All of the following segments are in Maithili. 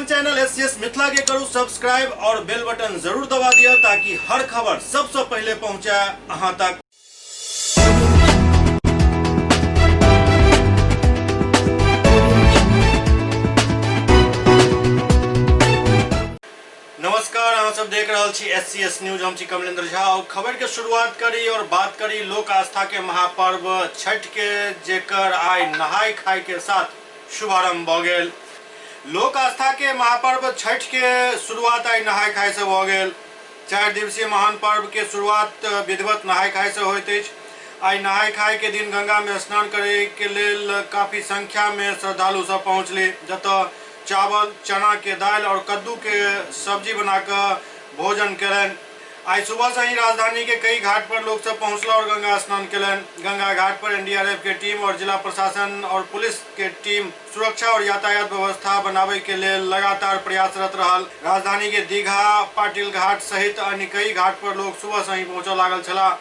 अपन चैनल एससीएस मिथिला के करू सब्सक्राइब और बेल बटन जरूर दबा दिया ताकि हर खबर सबसे पहले पहुंचे अहां तक। नमस्कार, अहाँ सब देख रहल छी एस सी एस न्यूज। हम छी कमलेंद्र झा और खबर के शुरुआत करी और बात करी लोक आस्था के महापर्व छठ के, जेकर आइ नहाय खाय के साथ शुभारंभ भ गेल। लोक आस्था के महापर्व छठ के शुरुआत आइ नहाय खाय से भ गेल। 4 दिवसीय महान पर्व के शुरुआत विधिवत नहाय खाय से होइत अछि। आइ नहाय खाय के दिन गंगा में स्नान करे के लेल काफी संख्या में श्रद्धालु सब पहुँचले, जतऽ चावल, चना के दालि और कद्दू के सब्जी बनाकर भोजन केलनि। आइ सुबह से ही राजधानी के कई घाट पर लोग सब पहुँचला और गंगा स्नान केलनि। गंगा घाट पर एनडीआरएफ के टीम और जिला प्रशासन और पुलिस के टीम सुरक्षा और यातायात व्यवस्था बनावे के लेल लगातार प्रयासरत रहल। राजधानी के दीघा, पाटिल घाट सहित अन्य कई घाट पर लोग सुबह से ही पहुँचऽ लागल छलाह।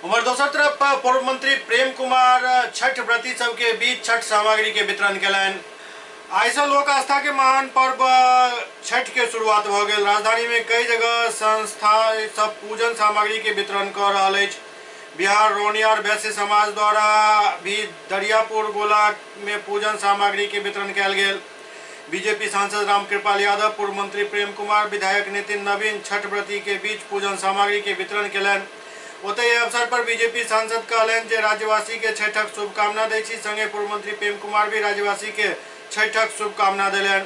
उम्हर दोसर तरफ पूर्व मंत्री प्रेम कुमार छठ व्रती सबके बीच छठ सामग्री के वितरण केलनि। आइ से लोक आस्था के महान पर्व छठ के शुरुआत भ गेल। राजधानी में कई जगह संस्था सब पूजन सामग्री के वितरण क रहल अछि। बिहार रौनियार वैश्य समाज द्वारा भी दरियापुर गोला में पूजन सामग्री के वितरण कयल गेल। बीजेपी सांसद रामकृपाल यादव, पूर्व मंत्री प्रेम कुमार, विधायक नितिन नवीन छठ व्रती के बीच पूजन सामग्री के वितरण केलनि। ओतहि एहि अवसर पर बीजेपी सांसद कहलनि जे राज्यवासी के छठक शुभकामना दै छी। संगे पूर्व मंत्री प्रेम कुमार भी राज्यवासी के छठक शुभकामना देलनि।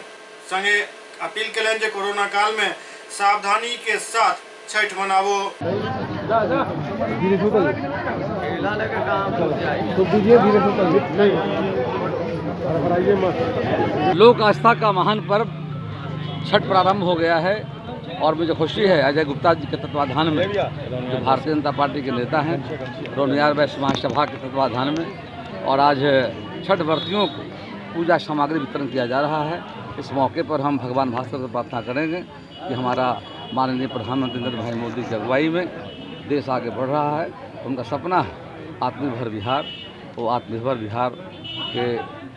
संगे अपील केलनि जे कोरोना काल में सावधानी के साथ छठ मनाबो। लोक आस्था का महान पर्व छठ प्रारंभ हो गया है और मुझे खुशी है अजय गुप्ता जी के तत्वाधान में, जो भारतीय जनता पार्टी के नेता हैं, रौनियार वैश्य महासभा के तत्वाधान में, और आज छठ व्रतियों को पूजा सामग्री वितरण किया जा रहा है। इस मौके पर हम भगवान भास्कर से प्रार्थना करेंगे कि हमारा माननीय प्रधानमंत्री नरेंद्र भाई मोदी की अगुवाई में देश आगे बढ़ रहा है। उनका सपना है आत्मनिर्भर बिहार, वो आत्मनिर्भर बिहार के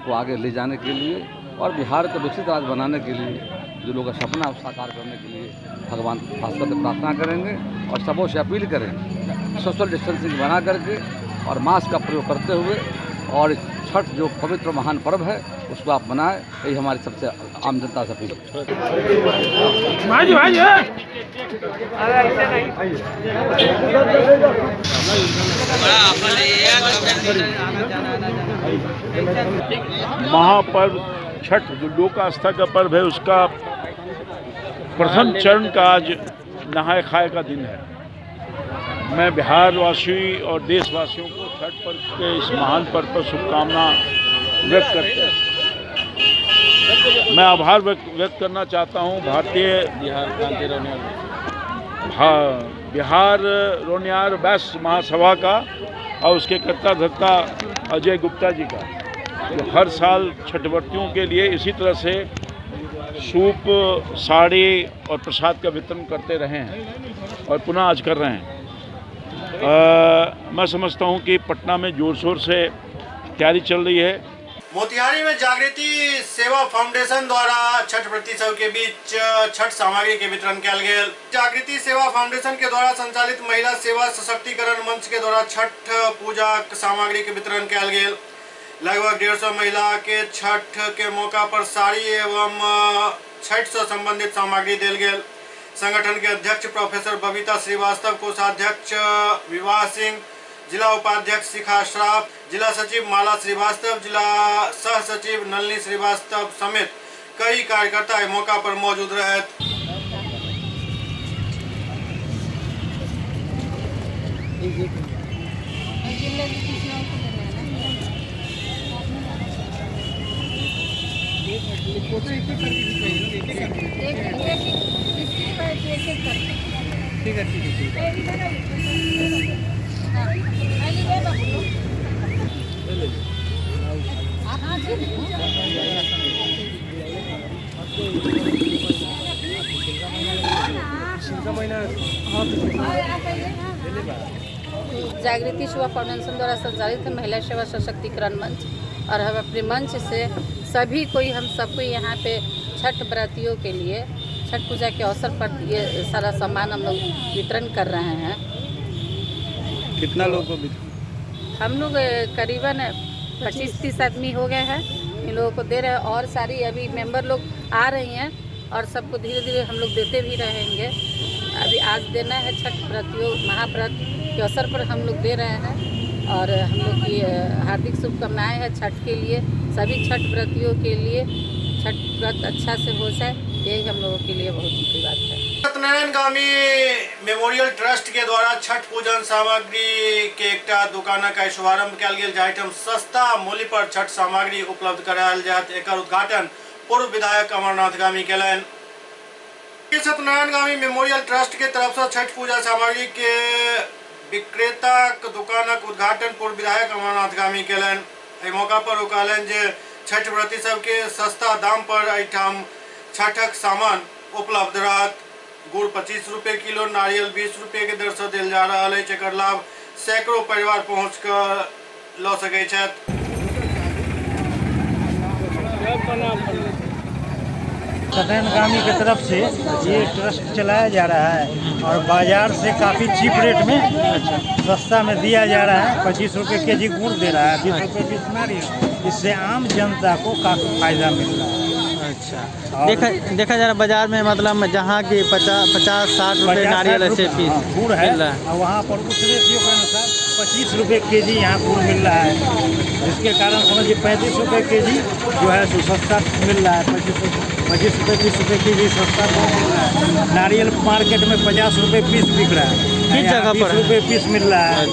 को आगे ले जाने के लिए और बिहार को विकसित राज्य बनाने के लिए जो लोगों का सपना है साकार करने के लिए भगवान भास्कर से प्रार्थना करेंगे और सबों से अपील करेंगे सोशल डिस्टेंसिंग बना करके और मास्क का प्रयोग करते हुए और छठ जो पवित्र महान पर्व है उसको आप मनाएं, यही हमारी सबसे आम जनता से अपील है। महापर्व छठ जो लोक आस्था का पर्व है उसका प्रथम चरण का आज नहाय खाए का दिन है। मैं बिहारवासी और देशवासियों को छठ पर्व के इस महान पर्व पर शुभकामना व्यक्त करते हैं। मैं आभार व्यक्त करना चाहता हूं भारतीय बिहार रौनियार वैश्य महासभा का और उसके कर्ता धर्ता अजय गुप्ता जी का, जो हर साल छठव्रतियों के लिए इसी तरह से सूप, साड़ी और प्रसाद का वितरण करते रहे हैं और पुनः आज कर रहे हैं। मैं समझता हूं कि पटना में जोर शोर से तैयारी चल रही है। मोतिहारी में जागृति सेवा फाउंडेशन द्वारा छठ व्रती सब के बीच छठ सामग्री के वितरण कयल गेल। जागृति सेवा फाउंडेशन के द्वारा संचालित महिला सेवा सशक्तिकरण मंच के द्वारा छठ पूजा सामग्री के वितरण कयल गेल। लगभग 150 महिला के छठ के मौका पर साड़ी एवं छठ से संबंधित सामग्री देल गेल। संगठन के अध्यक्ष प्रोफेसर बबीता श्रीवास्तव, कोषाध्यक्ष विवाह सिंह, जिला उपाध्यक्ष शिखा श्राफ, जिला सचिव माला श्रीवास्तव, जिला सह सचिव नलिनी श्रीवास्तव समेत कई कार्यकर्ता इस मौका पर मौजूद रहे। ठीक है, ठीक है, ठीक है। रहा है। जागृति सेवा फाउंडेशन द्वारा संचालित है महिला सेवा सशक्तिकरण मंच, और हम अपने मंच से सभी कोई, हम सबको यहाँ पे छठ व्रतियों के लिए छठ पूजा के अवसर पर ये सारा सामान हम लोग वितरण कर रहे हैं। कितना लोगों को? हम लोग करीबन 25-30 आदमी हो गए हैं, इन लोगों को दे रहे हैं, और सारी अभी मेंबर लोग आ रही हैं और सबको धीरे धीरे हम लोग देते भी रहेंगे। अभी आज देना है छठ व्रतियों महाव्रत के अवसर पर हम लोग दे रहे हैं, और हम लोग की हार्दिक शुभकामनाएं हैं छठ के लिए, सभी छठ व्रतियों के लिए छठ व्रत अच्छा से हो जाए, यही हम लोगों के लिए बहुत बड़ी बात है। सत्यनारायण गामी मेमोरियल ट्रस्ट के द्वारा छठ पूजन सामग्री के एकटा दुकानक आइ शुभारंभ कयल गेल, जाहिठाम सस्ता मूल्य पर छठ सामग्री उपलब्ध करायल जायत। एकर उद्घाटन पूर्व विधायक अमरनाथ गामी कयलनि। सत्यनारायण गामी मेमोरियल ट्रस्ट के तरफ से छठ पूजा सामग्री के विक्रेता दुकानक उद्घाटन पूर्व विधायक अमरनाथ गामी कयलनि। एहि मौका पर ओ कहलनि जे छठ व्रती सबके सस्ता दाम पर एहिठाम छठक सामान उपलब्ध रहत। गुड़ 25 रुपये किलो, नारियल 20 रुपये के दर से देल जा रहा है। एकर लाभ सैकड़ों परिवार पहुँच कर लऽ सकै छथि। सत्यनारायण गामी के तरफ से ये ट्रस्ट चलाया जा रहा है और बाजार से काफ़ी चीप रेट में सस्ता में दिया जा रहा है। 25 रुपये के जी गुड़ दे रहा है, 20 रुपये पीस नारियल। इससे आम जनता को काफ़ी फायदा मिल रहा है। अच्छा, देखा जा रहा बाजार में, मतलब जहाँ की 50-60 रुपये नारियल ऐसे पीस गुड़ है, और वहाँ पर उस रेशियो के अनुसार 25 रुपये के जी यहाँ गुड़ मिल रहा है, जिसके कारण समझिए 35 रुपये के जी जो है सो सस्ता मिल रहा है। 25 रुपये 30 रुपये के जी सस्ता मिल रहा है। नारियल मार्केट में 50 रुपये पीस बिक रहा है, किस जगह पर 20 रुपये पीस मिल रहा है।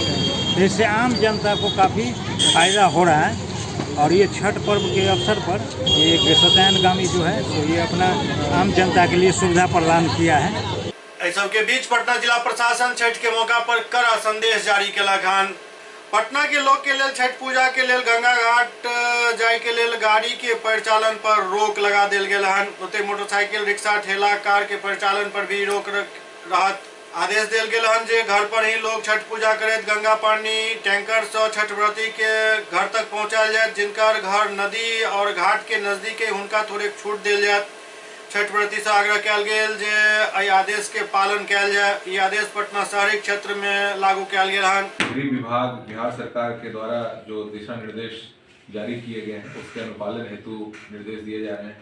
जिससे आम जनता को काफ़ी फायदा हो रहा है। और ये छठ पर्व के अवसर पर ये सत्यनारायण गामी जो है तो ये अपना आम जनता के लिए सुविधा प्रदान किया है। एहि सबके बीच पटना जिला प्रशासन छठ के मौका पर कड़ा संदेश जारी केलक हन। पटना के लोग के लेल छठ पूजा के लेल गंगा घाट जाय के लेल गाड़ी के परिचालन पर रोक लगा देल गेल हन। ओतहि मोटरसाइकिल, रिक्शा, ठेला, कार के परिचालन पर भी रोक रहत। आदेश देल गेल हन जे घर पर ही लोग छठ पूजा करैत गंगा पानी टैंकर से छठ व्रती के घर तक पहुंचायल जायत। जिनकर घर नदी और घाट के नजदीक है हुनका थोड़े छूट देल जायत। छठ व्रती से आग्रह कयल गेल जे एहि आदेश के पालन कयल जाय। ई आदेश पटना शहरी क्षेत्र में लागू कयल गेल हन। गृह विभाग बिहार सरकार के द्वारा जो दिशा निर्देश जारी किए गए हैं उसके अनुपालन हेतु निर्देश दिए जा रहे हैं।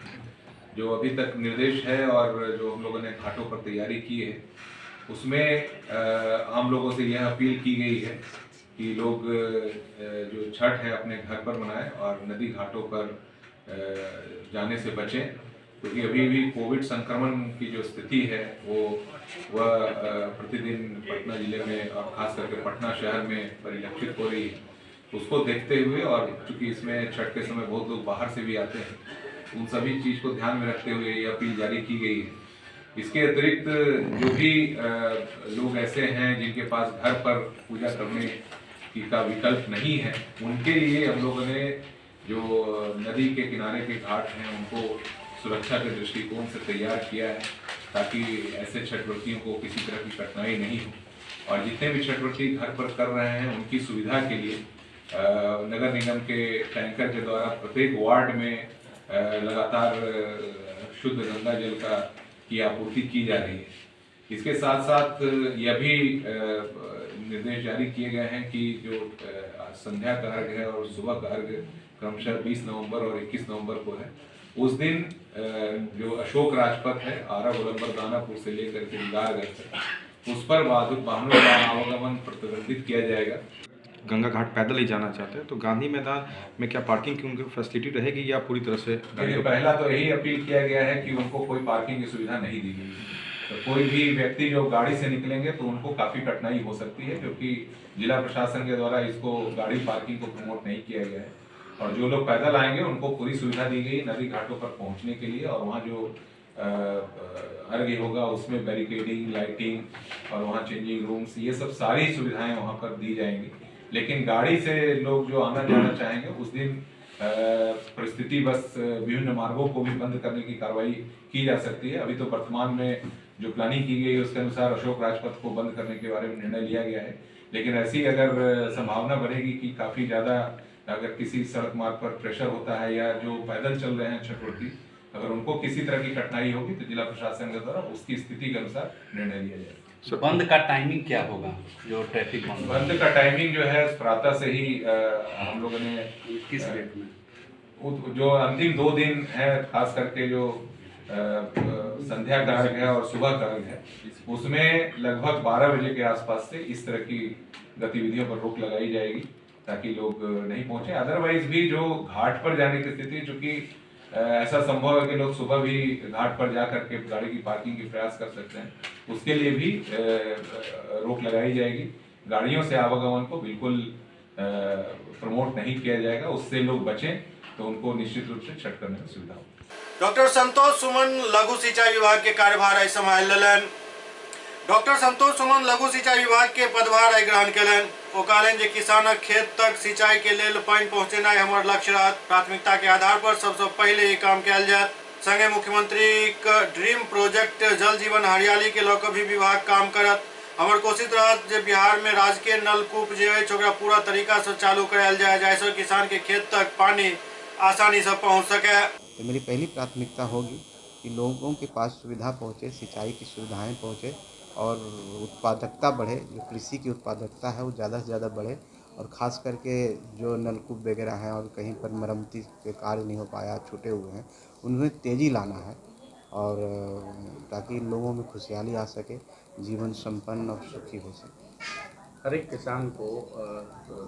जो अभी तक निर्देश है और जो हम लोगों ने घाटों पर तैयारी की है उसमें आम लोगों से यह अपील की गई है कि लोग जो छठ है अपने घर पर मनाएं और नदी घाटों पर जाने से बचें, क्योंकि अभी भी कोविड संक्रमण की जो स्थिति है वो वह प्रतिदिन पटना जिले में और खास करके पटना शहर में परिलक्षित हो रही है। उसको देखते हुए और चूँकि इसमें छठ के समय बहुत लोग बाहर से भी आते हैं, उन सभी चीज़ को ध्यान में रखते हुए ये अपील जारी की गई है। इसके अतिरिक्त जो भी लोग ऐसे हैं जिनके पास घर पर पूजा करने की का विकल्प नहीं है, उनके लिए हम लोगों ने जो नदी के किनारे के घाट हैं उनको सुरक्षा के दृष्टिकोण से तैयार किया है, ताकि ऐसे छठव्रतियों को किसी तरह की कठिनाई नहीं हो। और जितने भी छठव्रती घर पर कर रहे हैं उनकी सुविधा के लिए नगर निगम के टैंकर के द्वारा प्रत्येक वार्ड में लगातार शुद्ध गंगा जल का की आपूर्ति की जा रही है। इसके साथ साथ यह भी निर्देश जारी किए गए हैं कि जो संध्या का अर्घ है और सुबह का अर्घ क्रमशः 20 नवंबर और 21 नवंबर को है, उस दिन जो अशोक राजपथ है आरा गोलंबर दानापुर से लेकर के दीदारगंज तक, उस पर वाहनों का आवागमन प्रतिबंधित किया जाएगा। गंगा घाट पैदल ही जाना चाहते हैं तो गांधी मैदान में क्या पार्किंग की उनकी फैसिलिटी रहेगी या पूरी तरह से? पहला तो यही अपील किया गया है कि उनको कोई पार्किंग की सुविधा नहीं दी गई है, तो कोई भी व्यक्ति जो गाड़ी से निकलेंगे तो उनको काफ़ी कठिनाई हो सकती है, क्योंकि जिला प्रशासन के द्वारा इसको गाड़ी पार्किंग को प्रमोट नहीं किया गया है। और जो लोग पैदल आएंगे उनको पूरी सुविधा दी गई नदी घाटों पर पहुँचने के लिए, और वहाँ जो अर्घ्य होगा उसमें बैरिकेडिंग, लाइटिंग और वहाँ चेंजिंग रूम्स, ये सब सारी सुविधाएँ वहाँ पर दी जाएंगी। लेकिन गाड़ी से लोग जो आना जाना चाहेंगे उस दिन परिस्थिति बस विभिन्न मार्गों को भी बंद करने की कार्रवाई की जा सकती है। अभी तो वर्तमान में जो प्लानिंग की गई है उसके अनुसार अशोक राजपथ को बंद करने के बारे में निर्णय लिया गया है। लेकिन ऐसी अगर संभावना बनेगी कि काफ़ी ज़्यादा अगर किसी सड़क मार्ग पर प्रेशर होता है या जो पैदल चल रहे हैं छठव्रती, अगर उनको किसी तरह की कठिनाई होगी तो जिला प्रशासन के द्वारा उसकी स्थिति के अनुसार निर्णय लिया जाएगा। बंद का टाइमिंग क्या होगा जो ट्रैफिक बंद? बंद का टाइमिंग जो है प्रातः से ही हम लोगों ने किस डेट में जो अंतिम 2 दिन है, खास करके जो संध्या का अर्घ है और सुबह का अर्घ है, उसमें लगभग 12 बजे के आसपास से इस तरह की गतिविधियों पर रोक लगाई जाएगी ताकि लोग नहीं पहुंचे। अदरवाइज भी जो घाट पर जाने की स्थिति, चूँकि ऐसा संभव है कि लोग सुबह भी घाट पर जा करके गाड़ी की पार्किंग की प्रयास कर सकते हैं, उसके लिए भी रोक लगाई जाएगी। गाड़ियों से आवागमन को बिल्कुल प्रमोट नहीं किया जाएगा, उससे लोग बचें तो उनको निश्चित रूप से छठ करने में सुविधा होगी। डॉक्टर संतोष सुमन लघु सिंचाई विभाग के कार्यभार आइ सम्हालि लेलनि। डॉक्टर संतोष सुमन लघु सिंचाई विभाग के पदभार आइ ग्रहण केलनि। ओ कहलनि जे किसानक खेत तक सिंचाई के लेल पानि पहुंचेनाइ हमर लक्ष्य रहत। प्राथमिकता के आधार पर सबसे पहिले ई काम कयल जायत। संगे मुख्यमंत्री के ड्रीम प्रोजेक्ट जल जीवन हरियाली के लऽ कऽ भी विभाग काम करत। हमर कोशिश रहत जे बिहार में राजकीय नलकूप जे अछि ओकरा पूरा तरीका से चालू करायल जाय, जाहिसँ किसान के खेत तक पानी आसानी से पहुंच सके। तो मेरी पहली प्राथमिकता होगी कि लोगों के पास सुविधा पहुंचे, सिंचाई की सुविधाएं पहुंचे और उत्पादकता बढ़े। जो कृषि की उत्पादकता है वो ज़्यादा से ज़्यादा बढ़े और ख़ास करके जो नलकूप वगैरह हैं और कहीं पर मरम्मती के कार्य नहीं हो पाया, छूटे हुए हैं, उनमें तेज़ी लाना है और ताकि लोगों में खुशहाली आ सके, जीवन संपन्न और सुखी हो सके। हर एक किसान को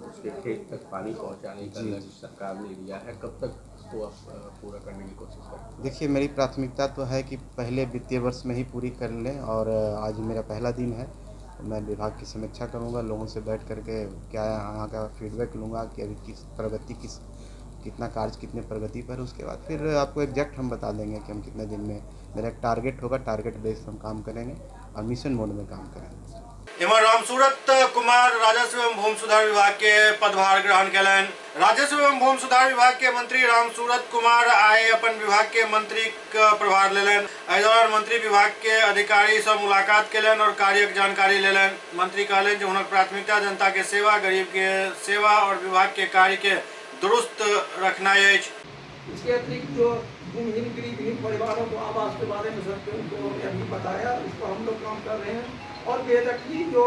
उसके खेत तक पानी पहुंचाने का लक्ष्य सरकार ने लिया है, कब तक इसको आप पूरा करने की कोशिश करें? देखिए, मेरी प्राथमिकता तो है कि पहले वित्तीय वर्ष में ही पूरी कर लें और आज मेरा पहला दिन है। मैं विभाग की समीक्षा करूंगा, लोगों से बैठ करके क्या यहाँ का फीडबैक लूँगा कि अभी किस प्रगति, किस कितना कार्य कितने प्रगति पर, उसके बाद फिर आपको एग्जैक्ट हम बता देंगे कि हम कितने दिन में, मेरा एक टारगेट होगा, टारगेट बेस हम काम करेंगे और मिशन मोड में काम करेंगे। इमहर रामसूरत कुमार राजस्व एवं भूमि सुधार विभाग के पदभार ग्रहण केलनि। राजस्व एवं भूमि सुधार विभाग के मंत्री रामसूरत कुमार आइ अपन विभाग के मंत्री के प्रभार लेलनि। एहि दौरान मंत्री विभाग के अधिकारी से मुलाकात केलनि और कार्यक जानकारी लेलनि। मंत्री कहलनि जे हुनक प्राथमिकता जनता के सेवा, गरीब के सेवा और विभाग के कार्य के दुरुस्त रखनाइ अछि। इसके अतिरिक्त जो भूमिहीन गरीबहीन परिवारों को आवास के बारे में सबको अभी बताया, उसको हम लोग काम कर रहे हैं। और बेदखली जो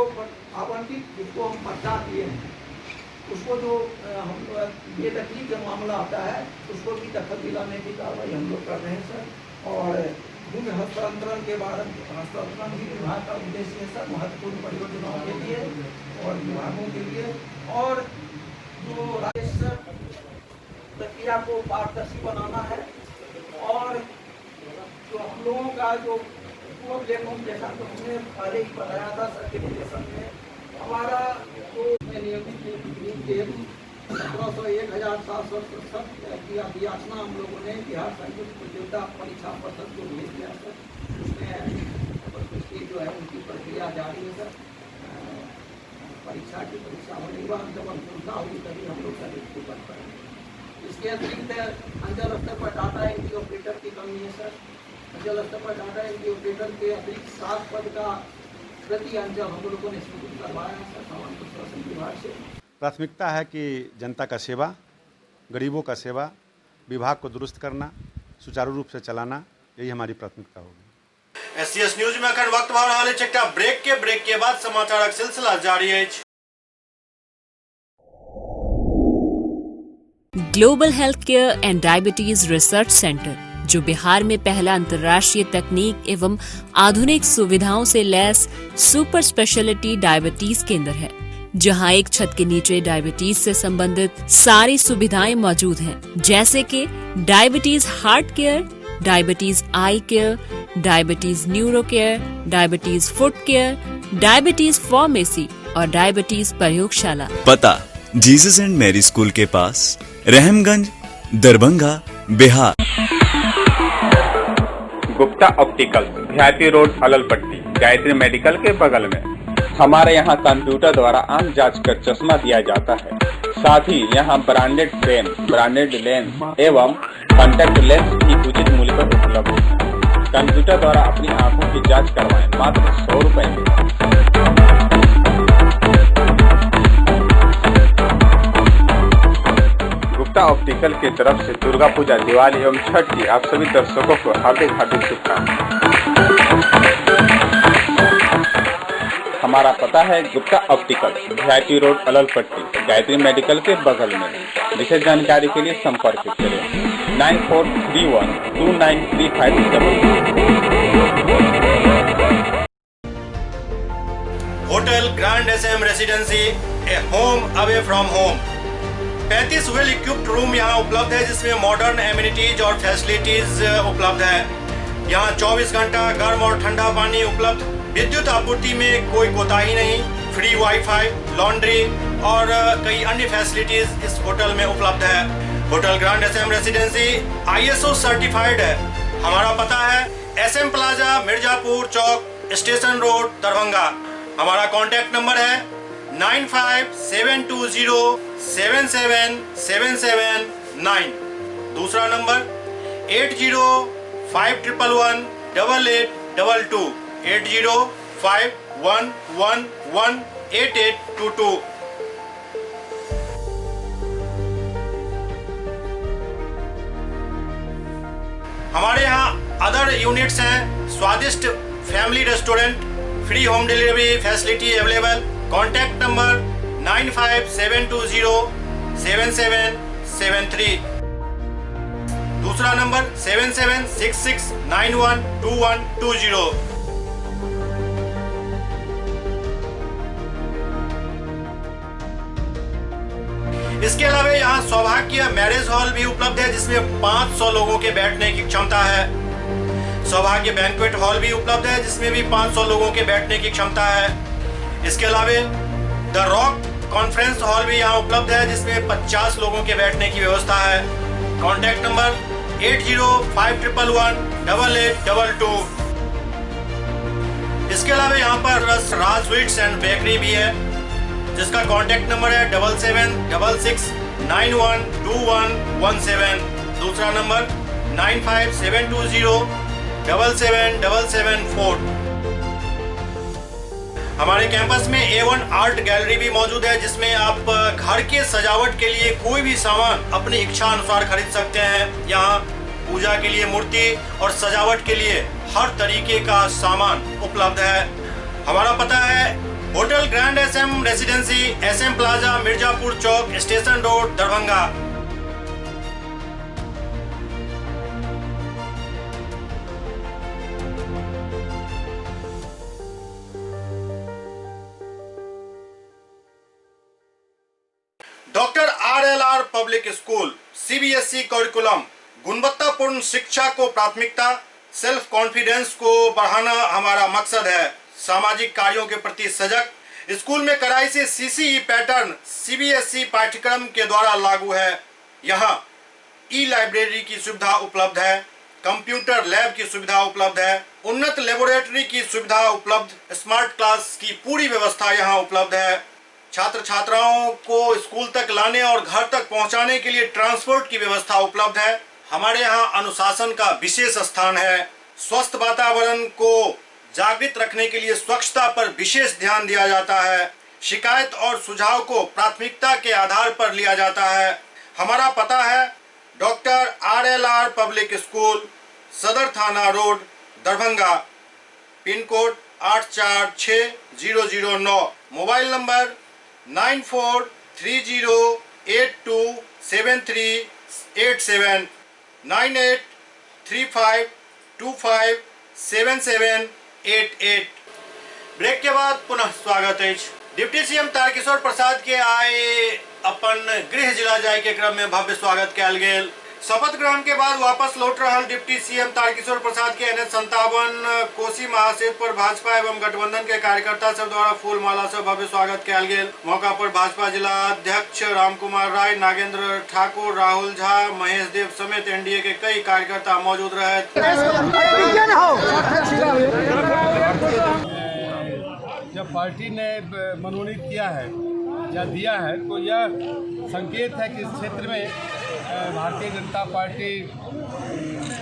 आवंटित जिसको हम पट्टा दिए हैं उसको जो हम बेदखली का मामला आता है उसको भी दखल दिलाने की कार्रवाई हम लोग कर रहे हैं सर। और भूमि हस्तांतरण के बारे में, हस्तांतरण भी विभाग का उद्देश्य है सर, महत्वपूर्ण परियोजनाओं के लिए और विभागों के लिए। और जो राजस्व प्रक्रिया को पारदर्शी बनाना है और जो हम लोगों का जो पूर्व जैसा तो हमने पहले ही बताया था सर्टिफिकेशन में हमारा जो नियमित के हेतु 1701,767 की अभियाचना हम लोगों ने बिहार संयुक्त प्रतियोगिता परीक्षा परिषद को भेज दिया सर। उसमें उसकी जो है उनकी प्रक्रिया जारी है सर। परीक्षा की परीक्षा होने के बाद जब अंतिमता होगी तभी हम लोग सर्टिफिकेट करेंगे। इसके अतिरिक्त अंचल स्तर पर डाटा एंट्री ऑपरेटर की कमी है सर। अंचल स्तर पर डाटा एंट्री ऑपरेटर के अतिरिक्त 7 पद का प्रति अंचल हम लोगों ने स्वीकृत करवाया है सर सामान्य प्रशासन विभाग से। प्राथमिकता है कि जनता का सेवा, गरीबों का सेवा, विभाग को दुरुस्त करना, सुचारू रूप से चलाना, यही हमारी प्राथमिकता होगी। एससीएस न्यूज में अखन वक्त भऽ रहल अछि एकटा ब्रेक के बाद समाचारक सिलसिला जारी अछि। Global health care and diabetes research centre, जो बिहार में पहला अंतर्राष्ट्रीय तकनीक एवं आधुनिक सुविधाओं से लैस सुपर स्पेशलिटी डायबिटीज केंद्र है, जहां एक छत के नीचे डायबिटीज से संबंधित सारी सुविधाएं मौजूद हैं, जैसे कि diabetes heart care, diabetes eye care, diabetes neuro care, diabetes foot care, diabetes pharmacy और डायबिटीज प्रयोगशाला। पता जीसस एंड मैरी स्कूल के पास, Rahamganj, Darbhanga, Bihar. Gupta optical, VIP road, Alalpatti, Gayatri medical के बगल में। हमारे यहाँ कंप्यूटर द्वारा आंख जांच कर चश्मा दिया जाता है। साथ ही यहाँ ब्रांडेड फ्रेम, ब्रांडेड लेंस एवं कॉन्टैक्ट लेंस भी उचित मूल्य पर उपलब्ध है। कंप्यूटर द्वारा अपनी आंखों की जांच करवाएं मात्र 100 रुपए में। गुप्ता ऑप्टिकल की तरफ से दुर्गा पूजा, दिवाली एवं छठ की आप सभी दर्शकों को हार्दिक हार्दिक शुभकामनाएं। हमारा पता है Gupta optical, VIP road, Alalpatti, Gayatri medical के बगल में। विशेष जानकारी के लिए संपर्क करें 9431 2935 hotel grand S M residency, a home away from home. 35 well equipped room यहाँ उपलब्ध है, जिसमें मॉडर्न एमिनिटीज और फैसिलिटीज उपलब्ध है। यहाँ 24 घंटा गर्म और ठंडा पानी उपलब्ध, विद्युत आपूर्ति में कोई कोताही नहीं, फ्री वाईफाई, लॉन्ड्री और कई अन्य फैसिलिटीज इस होटल में उपलब्ध है। Hotel grand S M residency ISO certified है। हमारा पता है एस एम प्लाजा, मिर्जापुर चौक, स्टेशन रोड, दरभंगा। हमारा कॉन्टैक्ट नंबर है 957207 77779। दूसरा नंबर 805111 8822, 8051118822। हमारे यहाँ अदर यूनिट्स हैं, स्वादिष्ट family restaurant, free home delivery facility available. Contact number 95720 7773। दूसरा नंबर 7766912120। इसके अलावा यहाँ सौभाग्य मैरिज हॉल भी उपलब्ध है, जिसमें 500 लोगों के बैठने की क्षमता है। सौभाग्य बैंक्वेट हॉल भी उपलब्ध है, जिसमें भी 500 लोगों के बैठने की क्षमता है। इसके अलावा the rock conference hall भी यहाँ उपलब्ध है, जिसमें 50 लोगों के बैठने की व्यवस्था है। Contact number 805111 8822। इसके अलावा यहाँ पर राज स्वीट्स एंड बेकरी भी है, जिसका कॉन्टैक्ट नंबर है 7766 912117। दूसरा नंबर 95720 77774। हमारे कैंपस में A1 art gallery भी मौजूद है, जिसमें आप घर के सजावट के लिए कोई भी सामान अपनी इच्छा अनुसार खरीद सकते हैं। यहाँ पूजा के लिए मूर्ति और सजावट के लिए हर तरीके का सामान उपलब्ध है। हमारा पता है hotel grand S M residency, S M plaza, Mirzapur Chowk, station road, Darbhanga. Doctor R L R public school, CBSE curriculum, गुणवत्तापूर्ण शिक्षा को प्राथमिकता, सेल्फ कॉन्फिडेंस को बढ़ाना हमारा मकसद है। सामाजिक कार्यों के प्रति सजग, स्कूल में कड़ाई से सीसीई पैटर्न सीबीएसई पाठ्यक्रम के द्वारा लागू है। यहाँ ई लाइब्रेरी की सुविधा उपलब्ध है, कंप्यूटर लैब की सुविधा उपलब्ध है, उन्नत लेबोरेटरी की सुविधा उपलब्ध, स्मार्ट क्लास की पूरी व्यवस्था यहाँ उपलब्ध है। छात्र छात्राओं को स्कूल तक लाने और घर तक पहुँचाने के लिए ट्रांसपोर्ट की व्यवस्था उपलब्ध है। हमारे यहाँ अनुशासन का विशेष स्थान है। स्वस्थ वातावरण को जागृत रखने के लिए स्वच्छता पर विशेष ध्यान दिया जाता है। शिकायत और सुझाव को प्राथमिकता के आधार पर लिया जाता है। हमारा पता है doctor R L R public school, Sadar थाना road, Darbhanga, pin code 846009, mobile number 9430827387, 9835257788। Break के बाद पुनः स्वागत है। डिप्टी सीएम तारकिशोर प्रसाद के आए अपन गृह जिला जाय के क्रम में भव्य स्वागत कयल गेल। शपथ ग्रहण के बाद वापस लौट रहा डिप्टी सीएम तारकिशोर प्रसाद के NH 57 Kosi महासेतु पर भाजपा एवं गठबंधन के कार्यकर्ता सब द्वारा फूल माला से भव्य स्वागत कयल गेल। मौका पर भाजपा जिला अध्यक्ष रामकुमार राय, नागेंद्र ठाकुर, राहुल झा, महेश देव समेत एनडीए के कई कार्यकर्ता मौजूद रहे। जब पार्टी ने मनोनीत किया है या दिया है तो यह संकेत है कि इस क्षेत्र में भारतीय जनता पार्टी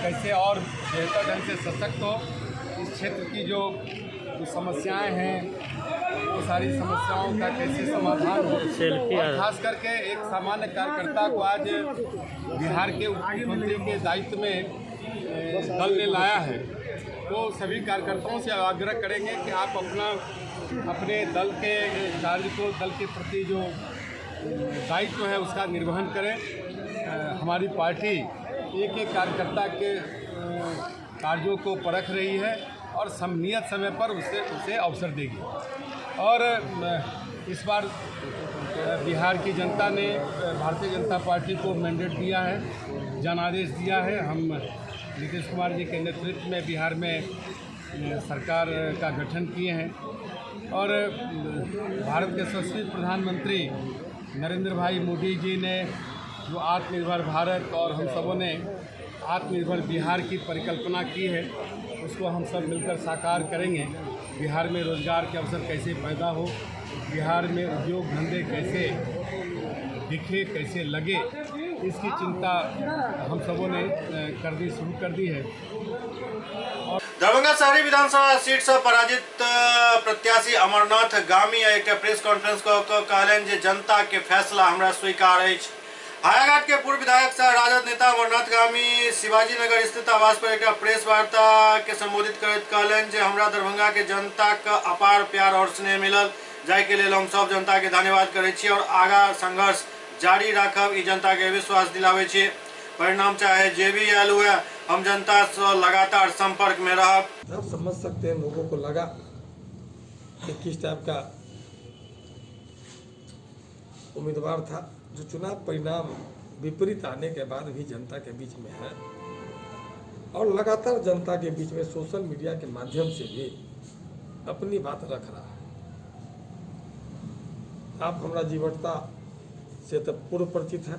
कैसे और बेहतर ढंग से सशक्त हो। इस क्षेत्र की जो समस्याएं हैं वो सारी समस्याओं का कैसे समाधान हो, और खास करके एक सामान्य कार्यकर्ता को आज बिहार के मुख्यमंत्री के दायित्व में दल ने लाया है, तो सभी कार्यकर्ताओं से आग्रह करेंगे कि आप अपने दल के कार्य को, दल के प्रति जो दायित्व है उसका निर्वहन करें। हमारी पार्टी एक एक कार्यकर्ता के कार्यों को परख रही है और नियत समय पर उसे अवसर देगी। और इस बार बिहार की जनता ने भारतीय जनता पार्टी को मैंडेट दिया है, जनादेश दिया है। हम नीतीश कुमार जी के नेतृत्व में बिहार में सरकार का गठन किए हैं और भारत के यशस्वी प्रधानमंत्री नरेंद्र भाई मोदी जी ने जो आत्मनिर्भर भारत और हम सबों ने आत्मनिर्भर बिहार की परिकल्पना की है, उसको हम सब मिलकर साकार करेंगे। बिहार में रोज़गार के अवसर कैसे पैदा हो, बिहार में उद्योग धंधे कैसे दिखे, कैसे लगे, इसकी चिंता हम सबों ने करनी शुरू कर दी है। दरभंगा शहरी विधानसभा सीट से पराजित प्रत्याशी अमरनाथ गामी एक प्रेस कॉन्फ्रेंस कहलनि जे जनता के फैसला हमरा स्वीकार अछि। हायाघाट के पूर्व विधायक सह राजद नेता अमरनाथ गामी शिवाजी नगर स्थित आवास पर एक प्रेस वार्ता के संबोधित करैत कहलनि जे हमरा दरभंगा के जनता के अपार प्यार और स्नेह मिलल, जाहि के लेल हम सब जनता के धन्यवाद करै छी और आगा संघर्ष जारी राखब, ई जनता के विश्वास दिलाबै छी। परिणाम चाहे जे भी आयल हुए, हम जनता से लगातार संपर्क में रहब। आप समझ सकते हैं लोगों को लगा कि किस टाइप का उम्मीदवार था जो चुनाव परिणाम विपरीत आने के बाद भी जनता के बीच में है और लगातार जनता के बीच में सोशल मीडिया के माध्यम से भी अपनी बात रख रहा है। आप हमारा जीवटता से तो पूर्व परिचित है,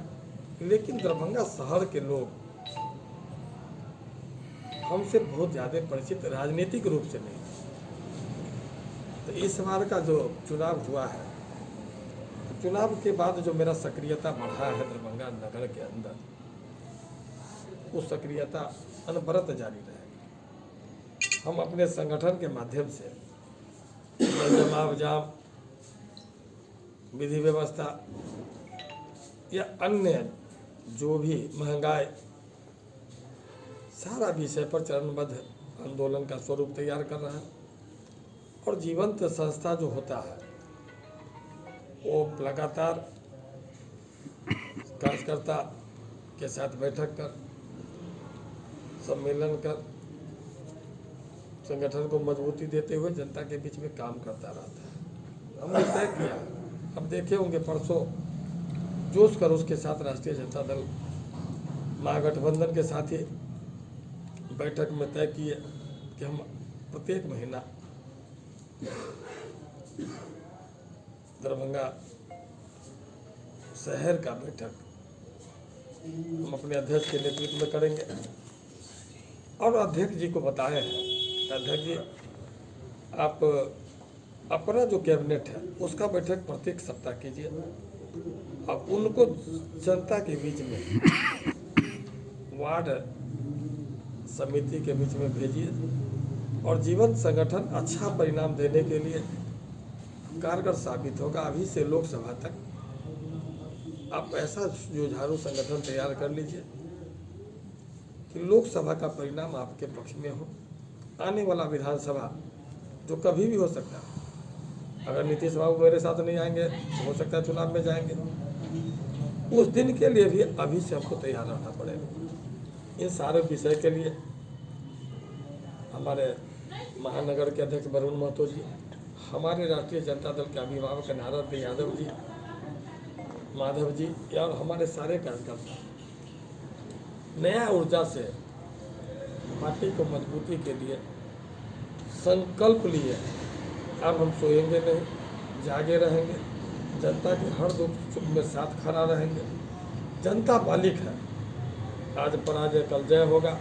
लेकिन दरभंगा शहर के लोग हमसे बहुत ज़्यादा परिचित राजनीतिक रूप से नहीं। तो इस बार का जो चुनाव हुआ है, चुनाव के बाद जो मेरा सक्रियता बढ़ा है दरभंगा नगर के अंदर, वो सक्रियता अनवरत जारी रहेगी। हम अपने संगठन के माध्यम से जमाव जाम, विधि व्यवस्था या अन्य जो भी महंगाई, सारा विषय पर चरणबद्ध आंदोलन का स्वरूप तैयार कर रहा है। और जीवंत संस्था जो होता है वो लगातार कार्यकर्ता के साथ बैठक कर, सम्मेलन कर, संगठन को मजबूती देते हुए जनता के बीच में काम करता रहता है। हमने तय किया, अब देखे होंगे परसों जोश खरोश के साथ राष्ट्रीय जनता दल महागठबंधन के साथ ही बैठक में तय किए कि हम प्रत्येक महीना दरभंगा शहर का बैठक हम अपने अध्यक्ष के नेतृत्व में करेंगे। और अध्यक्ष जी को बताए हैं, अध्यक्ष जी आप अपना जो कैबिनेट है उसका बैठक प्रत्येक सप्ताह कीजिए। अब उनको जनता के बीच में वार्ड समिति के बीच में भेजिए और जीवन संगठन अच्छा परिणाम देने के लिए कारगर साबित होगा। अभी से लोकसभा तक आप ऐसा जुझारू संगठन तैयार कर लीजिए कि लोकसभा का परिणाम आपके पक्ष में हो। आने वाला विधानसभा जो कभी भी हो सकता है, अगर नीतीश बाबू मेरे साथ नहीं आएंगे तो हो सकता है चुनाव में जाएंगे, उस दिन के लिए भी अभी से हमको तैयार रहना पड़ेगा। इन सारे विषय के लिए हमारे महानगर के अध्यक्ष वरुण महतो जी, हमारे राष्ट्रीय जनता दल के अभिभावक नारद यादव जी, माधव जी और हमारे सारे कार्यकर्ता नया ऊर्जा से पार्टी को मजबूती के लिए संकल्प लिए। अब हम सोएंगे नहीं, जागे रहेंगे, जनता के हर दुख सुख में साथ खड़ा रहेंगे। जनता मालिक है, आज पराजय कल जय होगा,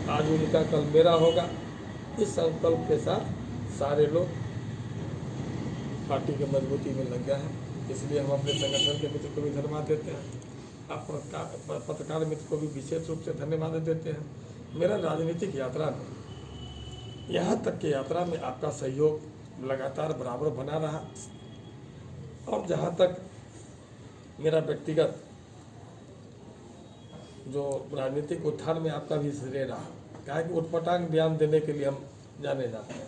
आज उनका कल मेरा होगा। इस संकल्प के साथ सारे लोग पार्टी के मजबूती में लग गए हैं। इसलिए हम अपने संगठन के मित्र को भी धन्यवाद देते हैं। आप पत्रकार मित्र को भी विशेष रूप से धन्यवाद देते हैं। मेरा राजनीतिक यात्रा में, यहाँ तक की यात्रा में आपका सहयोग लगातार बराबर बना रहा। और जहाँ तक मेरा व्यक्तिगत जो राजनीतिक उत्थान में आपका भी श्रेय रहा, क्या कि उटपटांग बयान देने के लिए हम जाने जाते हैं,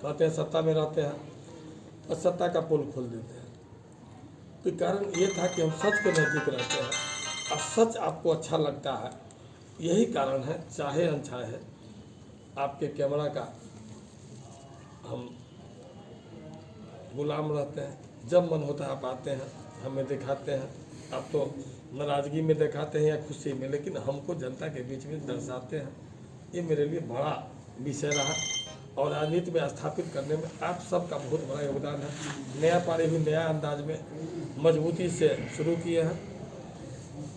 कहते हैं सत्ता में रहते हैं और सत्ता का पोल खोल देते हैं। तो कारण ये था कि हम सच के नज़दीक रहते हैं और सच आपको अच्छा लगता है, यही कारण है। चाहे अनचाहे आपके कैमरा का हम गुलाम रहते हैं। जब मन होता है आप आते हैं, हमें दिखाते हैं। आप तो नाराज़गी में दिखाते हैं या खुशी में, लेकिन हमको जनता के बीच में दर्शाते हैं। ये मेरे लिए बड़ा विषय रहा और राजनीति में स्थापित करने में आप सबका बहुत बड़ा योगदान है। नया पारी भी नया अंदाज में मजबूती से शुरू किए हैं,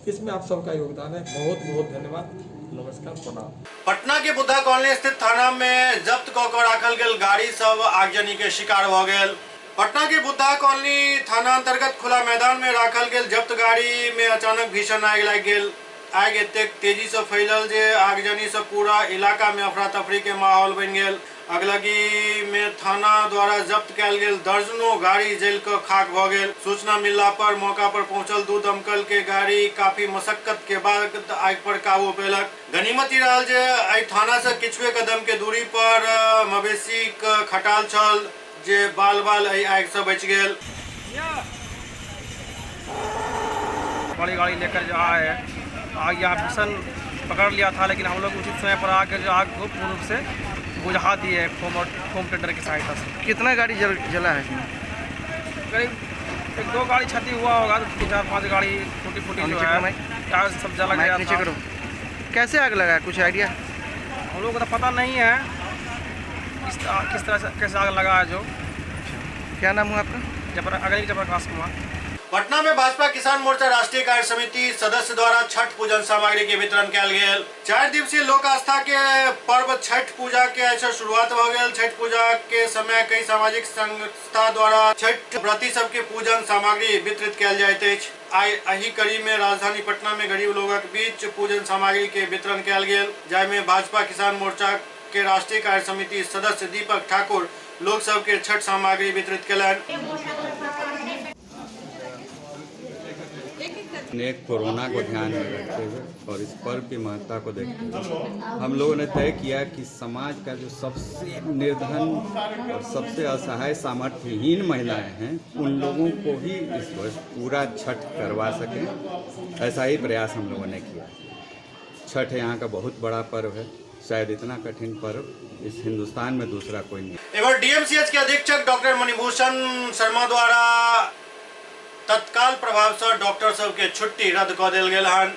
इसमें आप सबका योगदान है। बहुत बहुत धन्यवाद, नमस्कार, प्रणाम। पटना के बुद्धा कॉलोनी स्थित थाना में जब्त कऽ कऽ राखल गेल गाड़ी सब आगजनी के शिकार भऽ गेल। पटना के बुद्धा कॉलोनी थाना अंतर्गत खुला मैदान में राखल गेल जब्त गाड़ी में अचानक भीषण आगि लागि गेल। आगि एतेक तेजी से फैलल जे आगजनी से पूरा इलाका में अफरा तफरी के माहौल बनि गेल। अगलगी में थाना द्वारा जब्त कयल गेल दर्जनों गाड़ी जल के खाक भ गेल। सूचना मिलला पर मौका पर पहुंचल दू दमकल के गाड़ी काफी मशक्कत के बाद आगि पर काबू पेलक। गनीमत ई रहल जे एहि थाना से किछुए कदम के दूरी पर मवेशी के खटाल छल जे बाल बाल एहि आगि से बचि गेल। बड़ी गाड़ी लेकर जो आए आग यहाँ भीषण पकड़ लिया था, लेकिन हम लोग उचित समय पर आकर जो आग को पूर्ण रूप से बुझा दिए फोम और फोम टेंडर की सहायता से। कितना गाड़ी जला है इसमें? करीब एक दो गाड़ी क्षति हुआ होगा, तो 4-5 गाड़ी टूटी फूटी जो है आग सब जला गया था। करो। कैसे आग लगा, कुछ आइडिया? हम लोगों को तो पता नहीं है किस तरह से कैसे आग लगा है। जो क्या नाम हुआ आपका? जयप्रकाश कुमार। पटना में भाजपा किसान मोर्चा राष्ट्रीय कार्य समिति सदस्य द्वारा छठ पूजन सामग्री के वितरण कयल गेल। 4 दिवसीय लोक आस्था के पर्व छठ पूजा के ऐसा शुरुआत भ गेल। छठ पूजा के समय कई सामाजिक संस्था द्वारा छठ व्रती सबके पूजन सामग्री वितरित कयल जाइत अछि। आइ एहि कड़ी में राजधानी पटना में गरीब लोगक बीच पूजन सामग्री के वितरण कयल गेल, जाहिमे भाजपा किसान मोर्चा के राष्ट्रीय कार्य समिति सदस्य दीपक ठाकुर लोक सबके छठ सामग्री वितरित कयलनि। ने कोरोना को ध्यान में रखते हुए और इस पर्व की महत्ता को देखते हुए हम लोगों ने तय किया कि समाज का जो सबसे निर्धन और सबसे असहाय सामर्थ्यहीन महिलाएं हैं उन लोगों को ही इस वर्ष पूरा छठ करवा सकें, ऐसा ही प्रयास हम लोगों ने किया। छठ यहाँ का बहुत बड़ा पर्व है, शायद इतना कठिन पर्व इस हिंदुस्तान में दूसरा कोई नहीं। एवं डीएमसीएच के अधीक्षक डॉक्टर मणिभूषण शर्मा द्वारा तत्काल प्रभाव से डॉक्टर सबके छुट्टी रद्द कऽ देल गेल हन।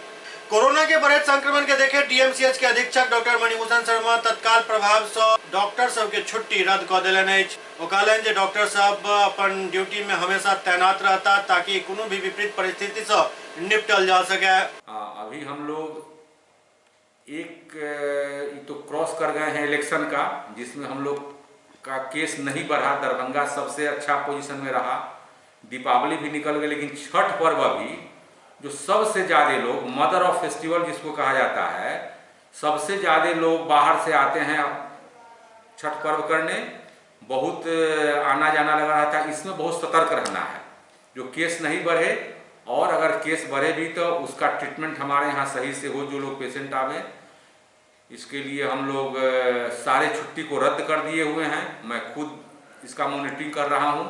कोरोना के बढ़ैत संक्रमण के देखे डीएमसीएच के अधीक्षक डॉक्टर मणिभूषण शर्मा तत्काल प्रभाव से डॉक्टर सबके छुट्टी रद्द कऽ देलनि अछि। ओ कहलनि जे डॉक्टर सब अपन ड्यूटी में हमेशा तैनात रहता ताकि कोनो भी विपरीत परिस्थिति से निपटल जा सके। अभी हम लोग एक तो क्रॉस कर गए हैं इलेक्शन का, जिसमें हम लोग का केस नहीं बढ़ा, दरभंगा सबसे अच्छा पोजीशन में रहा, दीपावली भी निकल गई, लेकिन छठ पर्व अभी जो सबसे ज़्यादा लोग मदर ऑफ फेस्टिवल जिसको कहा जाता है, सबसे ज़्यादा लोग बाहर से आते हैं छठ पर्व करने, बहुत आना जाना लगा रहता है। इसमें बहुत सतर्क रहना है, जो केस नहीं बढ़े और अगर केस बढ़े भी तो उसका ट्रीटमेंट हमारे यहाँ सही से हो, जो लोग पेशेंट आवे। इसके लिए हम लोग सारे छुट्टी को रद्द कर दिए हुए हैं। मैं खुद इसका मॉनिटरिंग कर रहा हूँ,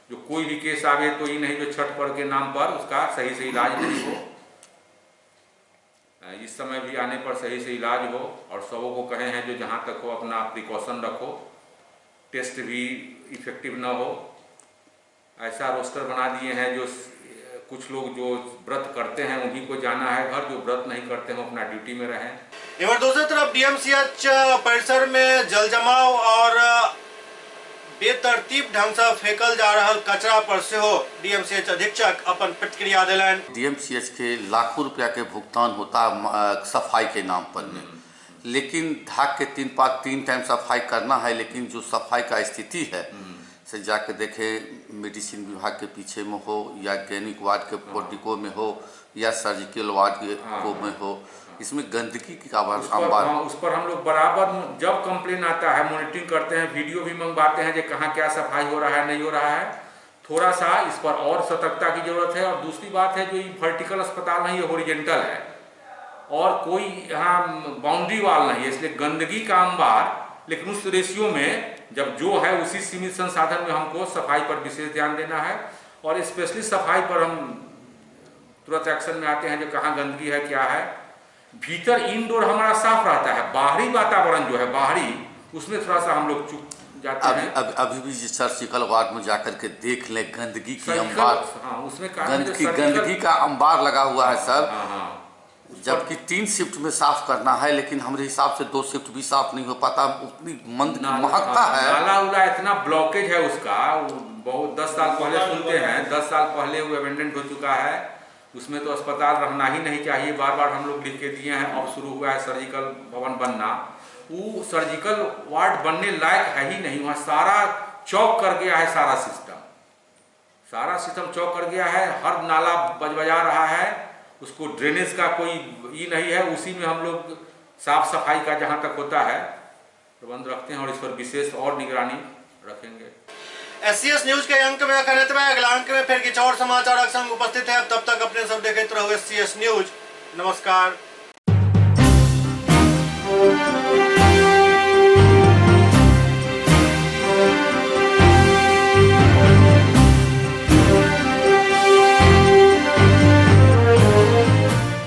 जो कोई भी केस आवे तो ये नहीं जो छठ पर्व के नाम पर उसका सही से इलाज नहीं हो, इस समय भी आने पर सही से इलाज हो। और सबों को कहे हैं जो जहाँ तक हो अपना प्रिकॉशन रखो, टेस्ट भी इफेक्टिव ना हो, ऐसा रोस्टर बना दिए हैं जो कुछ लोग जो व्रत करते हैं उन्हीं को जाना है घर, जो व्रत नहीं करते हैं अपना ड्यूटी में रहें। एवं दूसरी तरफ डीएमसीएच परिसर में जल जमाव और बेतरतीब ढंग से फेंकल जा रहा कचरा पर सेहो डीएमसीएच अधीक्षक अपन प्रतिक्रिया देलनि। डीएमसीएच के लाखों रुपया के भुगतान होता सफाई के नाम पर में, लेकिन ढाक के 3 टाइम सफाई करना है, लेकिन जो सफाई का स्थिति है से जाके देखे मेडिसिन विभाग के पीछे में हो या गैनिक वार्ड के पोर्टिको में हो या सर्जिकल वार्ड के को में हो, इसमें गंदगी की उस पर, अंबार। हाँ, उस पर हम लोग बराबर जब कंप्लेन आता है मॉनिटरिंग करते हैं, वीडियो भी मंगवाते हैं कि कहाँ क्या सफाई हो रहा है नहीं हो रहा है। थोड़ा सा इस पर और सतर्कता की जरूरत है। और दूसरी बात है जो ये वर्टिकल अस्पताल नहीं है, हॉरिजेंटल है और कोई यहाँ बाउंड्री वाल नहीं है, इसलिए गंदगी का अंबार, लेकिन उस रेशियो में जब जो है उसी सीमित संसाधन में हमको सफाई पर विशेष ध्यान देना है। और स्पेशली सफाई पर हम तुरंत एक्शन में आते हैं जो कहाँ गंदगी है क्या है। भीतर इंडोर हमारा साफ रहता है, बाहरी वातावरण जो है बाहरी उसमें थोड़ा सा हम लोग चुप जाते हैं। अभी भी सर्जिकल वार्ड में जाकर के देख लें गंदगी की अंबार, हाँ, उसमें गंदगी का अंबार लगा हुआ है सर। जबकि 3 शिफ्ट में साफ करना है, लेकिन हमारे हिसाब से 2 शिफ्ट भी साफ नहीं हो पाता, उतनी मंद महकता है। नाला उला इतना ब्लॉकेज है उसका, बहुत 10 साल पहले सुनते हैं, 10 साल पहले वो एबेंडेंट हो चुका है, उसमें तो अस्पताल रहना ही नहीं चाहिए। बार बार हम लोग लिख के दिए हैं, अब शुरू हुआ है सर्जिकल भवन बनना, वो सर्जिकल वार्ड बनने लायक है ही नहीं, वहाँ सारा चौक कर गया है, सारा सिस्टम चौक कर गया है, हर नाला बजबजा रहा है, उसको ड्रेनेज का कोई ये नहीं है। उसी में हम लोग साफ सफाई का जहाँ तक होता है प्रबंध रखते हैं और इस पर विशेष और निगरानी रखेंगे। एससीएस न्यूज के अंक में अगला अंक में फिर कुछ और समाचार संग उपस्थित है। तब तक अपने सब देखते रहो एससीएस न्यूज। नमस्कार,